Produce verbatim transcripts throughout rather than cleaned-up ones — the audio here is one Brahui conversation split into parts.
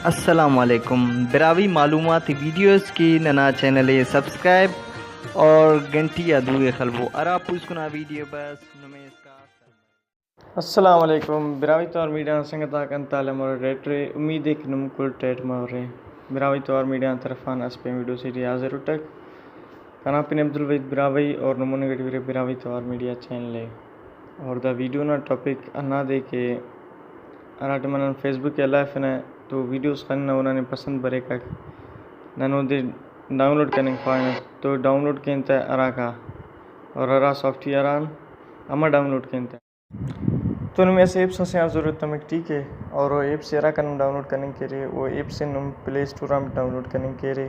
السلام علیکم، براہوئی معلوماتی ویڈیوز کی ننا چینل ءِ سبسکرائب اور گھنٹی آ دو ءِ خلبو، ہرا پوسکنا ویڈیو بس نمے اسکا۔ السلام علیکم، براہوئی توار میڈیا نا سنگت آک، انت حال مرو؟ ٹیٹ ارے؟ امید ءِ کہ نم کل ٹیٹ مرورے۔ براہوئی توار میڈیا نا طرفان اسہ پین ویڈیو سے ٹی حاضر اٹک۔ کنا پن عبدالوحید براہوئی اور نمون گٹی برے براہوئی توار میڈیا چینل ءِ۔ اور دا ویڈیو نا ٹاپک ہندادے کہ ہرا ٹائما نن فیس بک ءِ ہلائفنہ تو ویڈیوز خننہ، او ننے پسند بریکک، نن اودے ڈاؤنلوڈ کننگ خواہنہ تو ڈاؤنلوڈ کین تہ ہراکا، اور ہرا سافٹ ویئر آن ہمہ ڈاؤنلوڈ کین تہ۔ تو نمے اسہ ایپس اسے آن ضرورت تمک، ٹھیک ہے، اور او ایپس ہراکا نم ڈاؤنلوڈ کننگ کیرے، او ایپس ءِ نم پلے اسٹور آن ڈاؤنلوڈ کننگ کیرے۔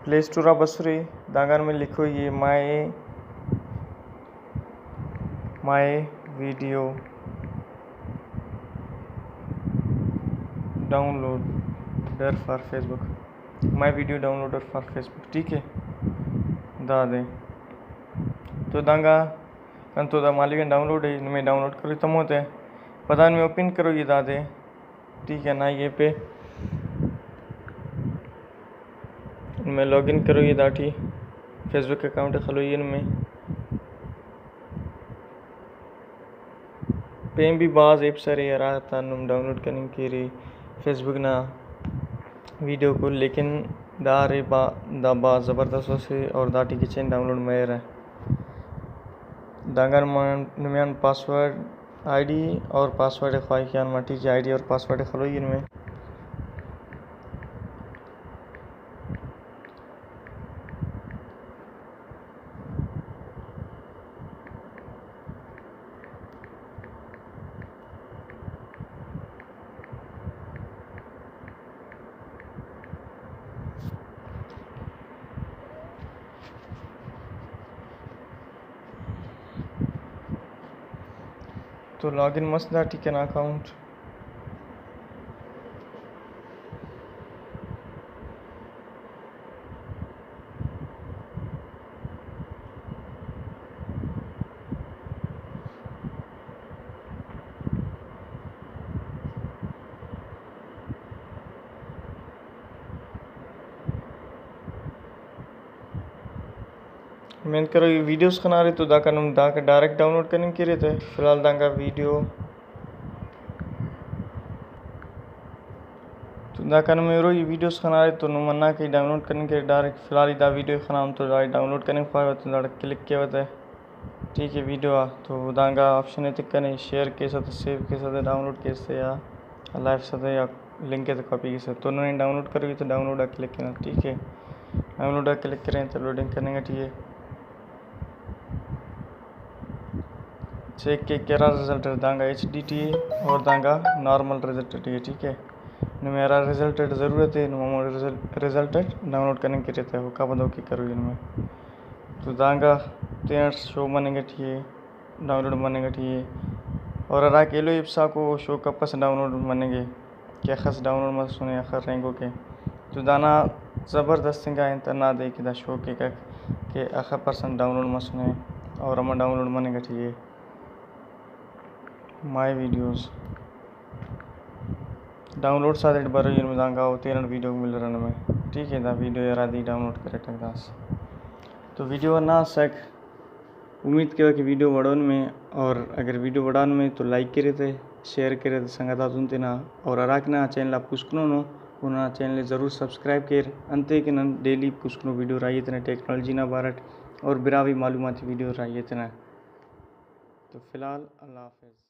پلے اسٹور آ بسرے، دانگان نمے لکھوئی ہے my, my video downloader for Facebook, my video downloader for Facebook, ٹھیک ہے، دادے۔ تو دانگا کن تو دا مالو آن ڈاؤنلوڈ ہے، نمے ڈاؤنلوڈ کروئی تمو تہ، پدا نمے اوپن کروئی دادے۔ ٹھیک ہے، نا یہ پہ نمے لاگ ان کروئی داٹی، فیس بک اکاؤنٹ خلوئی نمے۔ پین بھی بھاز ایپس ارے ہرا تا نم ڈاؤنلوڈ کننگ کیرے فیس بک نا ویڈیو کل، لیکن دا ارے با-، دا بھاز زبردست اسے اور داٹی گچین ڈاؤنلوڈ مریرہ۔ دانگان نما-، نمیان پاسورڈ، آئی ڈی اور پاسورڈ خواہی کہ آن مٹی کہ آئی ڈی اور پاسورڈ خلوئی نمے۔ تو لاگ ان مس داٹی کنا اکاؤنٹ۔ مین کرو ای ویڈیوز خنارے تو داکان نم داکا ڈائریکٹ ڈاؤنلوڈ کننگ کیرے تہ۔ فی الحال دانگا ویڈیو تو داکان نم ایرو ای ویڈیوز خنارے تو نم ہندا کہ ڈاؤنلوڈ کننگ کیرے ڈائریکٹ۔ فی الحال ای دا ویڈیو خنام تو داڑے ڈاؤنلوڈ کننگ خواہوہ تو داڑے کلک کیوہ تہ۔ ٹھیک ہے، ویڈیو آ تو دانگا آپشن ءِ تکنے، شیئر کیسہ تہ، سیو کیسہ تہ، ڈاؤنلوڈ کیسہ تہ یا لائیوسہ تہ یا لنک ءِ تہ کاپی کیسہ۔ تو ننے ڈاؤنلوڈ کروئی تہ ڈاؤنلوڈ آ کلک کینہ، ٹھیک ہے۔ ڈاؤنلوڈ آ کلک کرین تہ لوڈنگ کننگ ٹی ءِ۔ چیک کیک کہ ہرا رزلٹ اٹ دانگا ایچ ڈی ٹی ءِ اور دانگا نارمل رزلٹ ٹی ءِ، ٹھیک ہے۔ نمے ہرا رزلٹ اٹ ضرورت ءِ، نم ہمو رزلٹ، رزلٹ اٹ ڈاؤنلوڈ کننگ کیرے تہ، اوکا پد اوکے کروئی نمے۔ تو دانگا تینٹ شو مننگ ٹی ءِ، ڈاؤنلوڈ مننگ ٹی ءِ۔ اور ہراکہ ایلو ایپس آکو شو کپسہ ڈاؤنلوڈ مننگ ءِ کہ اخس ڈاؤنلوڈ مسنے، اخس رہینگوک ءِ۔ تو دانا زبردست انگا انت ہندادے کہ دا شو کیکک کہ اخہ پرسنٹ ڈاؤنلوڈ مسنے اور ہمہ ڈاؤنلوڈ مننگ ٹی ءِ۔ مائی ویڈیوز ڈاؤنلوڈس آتیٹ بروئی نمے دانگا او تینٹ ویڈیو ملرہ نمے۔ ٹھیک ہے، دا ویڈیو ہرا دی ڈاؤنلوڈ کریٹک داس۔ تو ویڈیو ہندا اسک۔ امید کیوہ کہ ویڈیو وڑون میں، اور اگر ویڈیو وڑان میں تو لائک کرے تہ، شیئر کرے تہ سنگت آتون تینا، اور ہراکہ ننا چینل آ پوسکنونو او ننا چینل ءِ ضرور سبسکرائب کیر، انتے کہ نن ڈیلی پوسکنو ویڈیو راہی ایتنہ ٹیکنالوجی نا بارٹ اور براہوئی معلوماتی ویڈیو راہی ایتنہ۔ تو فی الحال اللہ حافظ۔